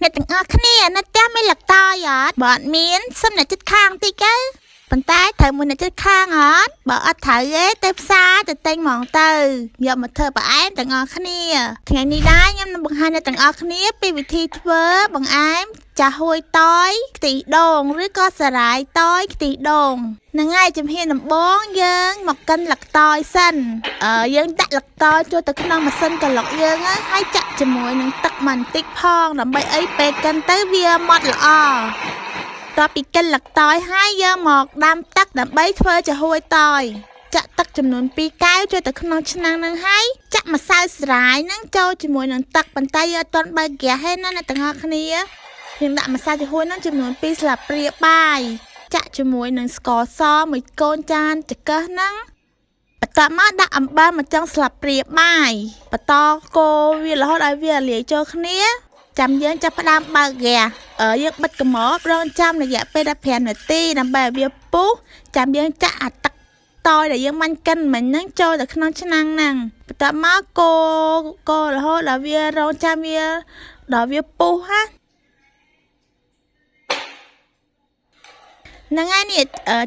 អ្នកទាំងអស់គ្នានៅផ្ទះមានលកតយអត់បើអត់មានសុំអ្នកចិត្តខាងតិចទៅប៉ុន្តែត្រូវមួយអ្នកចិត្តខាងអត់បើអត់ត្រូវទេទៅផ្សារទៅទិញហ្មងទៅយកមកធ្វើបង្អែមទាំងអស់គ្នាថ្ងៃនេះដែរខ្ញុំនឹងបង្ហាញអ្នកទាំងអស់គ្នាពីវិធីធ្វើបង្អែមចាហួយតយខ្ទិះដូងឬក៏សារាយតយខ្ទិះដូងហ្នឹងហើយជំហានដំបូងយើងមកកិនលកតយសិនយើងដាក់លកតយចូលទៅក្នុងម៉ាស៊ីនក្រឡុកយើងហើយចាក់ជាមួយនឹងទឹកបន្តិចផងដើម្បីអីពេលកិនទៅវាម៉ត់ល្អតពីកិនលកតយហើយយើងមកដាំទឹកដើម្បីធ្វើចាហួយតយចាក់ទឹកចំនួន2កែវចូលទៅក្នុងឆ្នាំងហ្នឹងហើយចាក់ម្សៅសារាយហ្នឹងចូលជាមួយនឹងទឹកប៉ុន្តែយើងអត់ទាន់បើកហ្គាសទេណាអ្នកទាំងអស់គ្នាយើងដាក់ម្សៅចាហួយហ្នឹងចំនួន2ស្លាបព្រាបាយចាក់ជាមួយនឹងស្ករសមួយកូនចានចង្កឹះហ្នឹងបន្ទាប់មកដាក់អំបិលមួយចុងស្លាបព្រាបាយបន្តកូរវារហូតឲ្យវាលាយចូលគ្នាចាំយើងចាប់ផ្ដើមបើកហ្គាសយើងបិទកម្របរងចាំរយៈពេល15នាទីដើម្បីឲ្យវាពុះចាំយើងចាក់អាទឹកតយដែលយើងបាញ់កិនមិញហ្នឹងចូលទៅក្នុងឆ្នាំងហ្នឹងបន្ទាប់មកកូររហូតដល់វារងចាំវាដល់វាពុះហាហ្នឹងហើយនេះ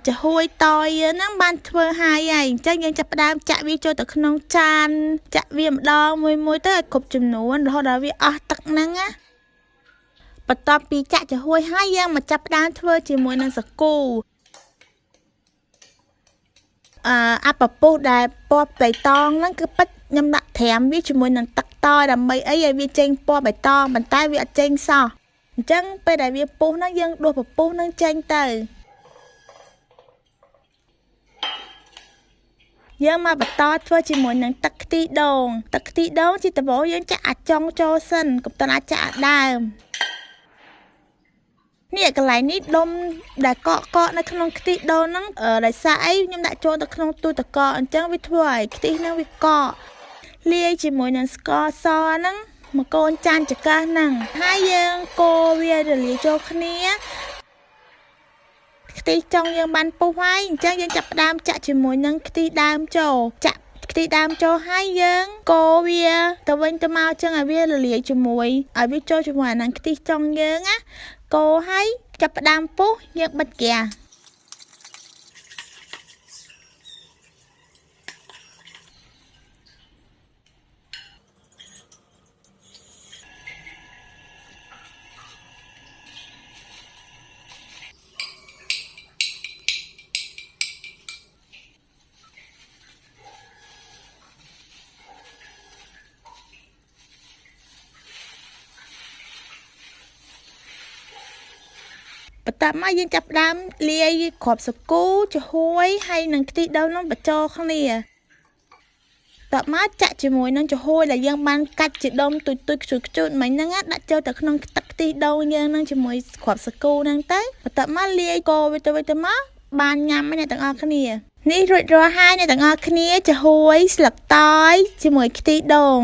ចាហួយតយយើងហ្នឹងបានធ្វើហើយហើយអញ្ចឹងយើងចាប់ផ្ដើមចាក់វាចូលទៅក្នុងចានចាក់វាម្ដងមួយមួយទៅឲ្យគ្រប់ចំនួនរហូតដល់វាអស់ទឹកហ្នឹងណាបន្ទាប់ពីចាក់ចាហួយហើយយើងមកចាប់ផ្ដើមធ្វើជាមួយនឹងសាគូអាពពុះដែលពណ៌បៃតងហ្នឹងគឺពិតខ្ញុំដាក់ត្រាំវាជាមួយនឹងទឹកតយដើម្បីអីឲ្យវាចេញពណ៌បៃតងប៉ុន្តែវាអត់ចេញសោះអញ្ចឹងពេលដែលវាពុះហ្នឹងយើងដួសពពុះហ្នឹងចេញទៅយើងមកបន្តធ្វើជាមួយនឹងទឹកខ្ទិះដូងទឹកខ្ទិះដូងជាដំបូងយើងចាក់អាចុងចូលសិនកុំទាន់អាចចាក់អាដើមនេះកន្លែងនេះដុំដែលកកនៅក្នុងខ្ទិះដូងហ្នឹងដោយសារអីខ្ញុំដាក់ចូលទៅក្នុងទូទឹកកកអញ្ចឹងវាធ្វើឲ្យខ្ទិះហ្នឹងវាកកលាយជាមួយនឹងស្ករសហ្នឹងមួយកូនចានចង្កឹះហ្នឹងហើយយើងកូរវារលាយចូលគ្នាខ្ទិះចុងយើងបានពុះហើយអញ្ចឹងយើងចាប់ផ្ដើមចាក់ជាមួយនឹងខ្ទិះដើមចូលចាក់ខ្ទិះដើមចូលហើយយើងកូរវាទៅវិញទៅមកចឹងឲ្យវារលាយជាមួយឲ្យវាចូលជាមួយអានឹងខ្ទិះចុងយើងណាកូរហើយចាប់ផ្ដើមពុះយើងបិទហ្គាសបន្ទាប់មកយើងចាប់ផ្ដើមលាយគ្រាប់សាគូចាហួយហើយនឹងខ្ទិះដូងនឹងបញ្ចូលគ្នាតមកចាក់ជាមួយនឹងចាហួយដែលយើងបានកាច់ជាដុំទូចៗខ្ជូតៗមិញហ្នឹងដាក់ចូលទៅក្នុងទឹកខ្ទិះដូងយើងនឹងជាមួយគ្រាប់សាគូហ្នឹងទៅបន្ទាប់មកលាយកូរវាទៅវិញទៅមកបានញ៉ាំហើយអ្នកទាំងអស់គ្នានេះរួចរាល់ហើយអ្នកទាំងអស់គ្នាចាហួយស្លឹកតយជាមួយខ្ទិះដូង